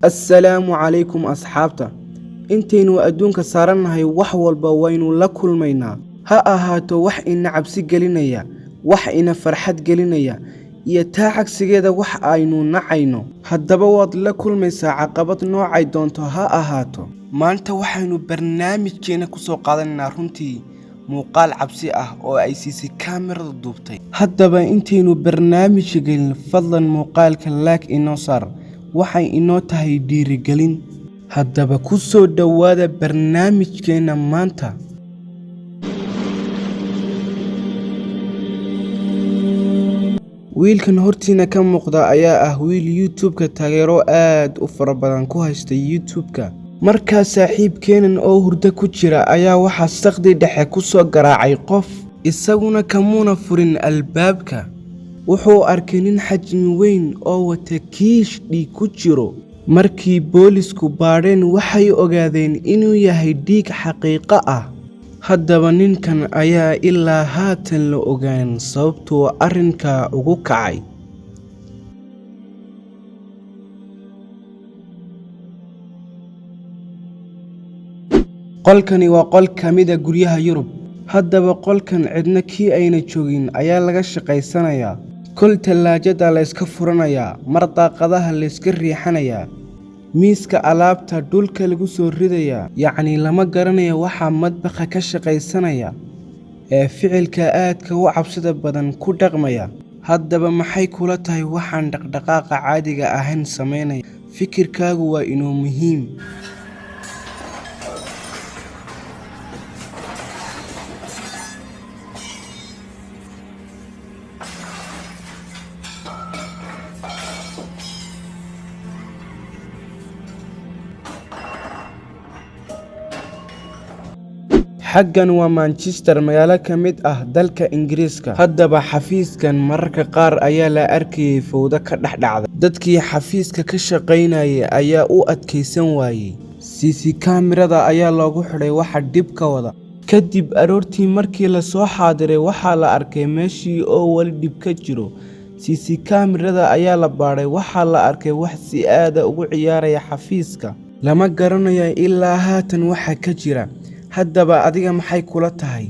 Assalaamu calaykum asxaabta. Intaynu adduunka saarannahay, wax walba waynu la kulmaynaa, ha ahaato wax ina cabsi gelinaya, wax ina farxad gelinaya, iyo taa cagsigeeda, wax aynu nacayno. Haddaba waad la kulmaysaa caqabad noocay doonto ha ahaato. Maanta waxaynu barnaamijkeena ku soo qaadanaynaa runtii muuqaal cabsi ah oo ay siisay kaamirada duubtay. Haddaba intaynu barnaamijka gelin, fadlan muuqaalka like inoo saar, waxay inoo tahay dhiirigelin. Haddaba ku soo dhowaada barnaamijkeenna maanta. Wiilkan hortiina ka muuqda ayaa ah wiil YouTube-ka taageero aad u fara badan ku haysta YouTube-ka. Markaa saaxiibkeenan oo hurdo ku jira ayaa waxaa saqdi dhexe ku soo garaacay qof, isaguna kamuuna furin albaabka. Wuxuu arkay nin xajmi weyn oo wata kiish dhiig ku jiro. Markii boolisku baadheen, waxay ogaadeen inuu yahay dhiig xaqiiqo ah. Haddaba ninkan ayaa ilaa haatan la ogaan sababtuu arrinkaa ugu kacay. Qolkani waa qol ka mid ah guryaha Yurub. Haddaba qolkan cidna kii ayna joogin ayaa laga shaqaysanayaa. Kol tallaajada la iska furanayaa, mar daaqadaha la iska riixanayaa, miiska alaabta dhulka lagu soo ridayaa. Yacni lama garanayo waxa madbaxa ka shaqaysanaya ee ficilka aadka u cabsida badan ku dhaqmaya. Haddaba maxay kula tahay waxaan dhaqdhaqaaqa caadiga ahayn samaynaya? Fikirkaagu waa inoo muhiim. Xaggan waa Manchester, magaalo ka mid ah dalka Ingiriiska. Haddaba xafiiskan mararka qaar ayaa la arkayay fowdo ka dhex dhacda. Dadkii xafiiska ka shaqaynayay ayaa u adkaysan waayay. CC kaamirada ayaa loogu xidhay waxa dhib ka wada. Kadib aroortii markii la soo xaadiray, waxaa la arkay meeshii oo weli dhib ka jiro. CC kaamirada ayaa la baadhay, waxaa la arkay wax si aad ah ugu ciyaaraya xafiiska. Lama garanayo ilaa haatan waxa ka jira. Haddaba adiga maxay kula tahay?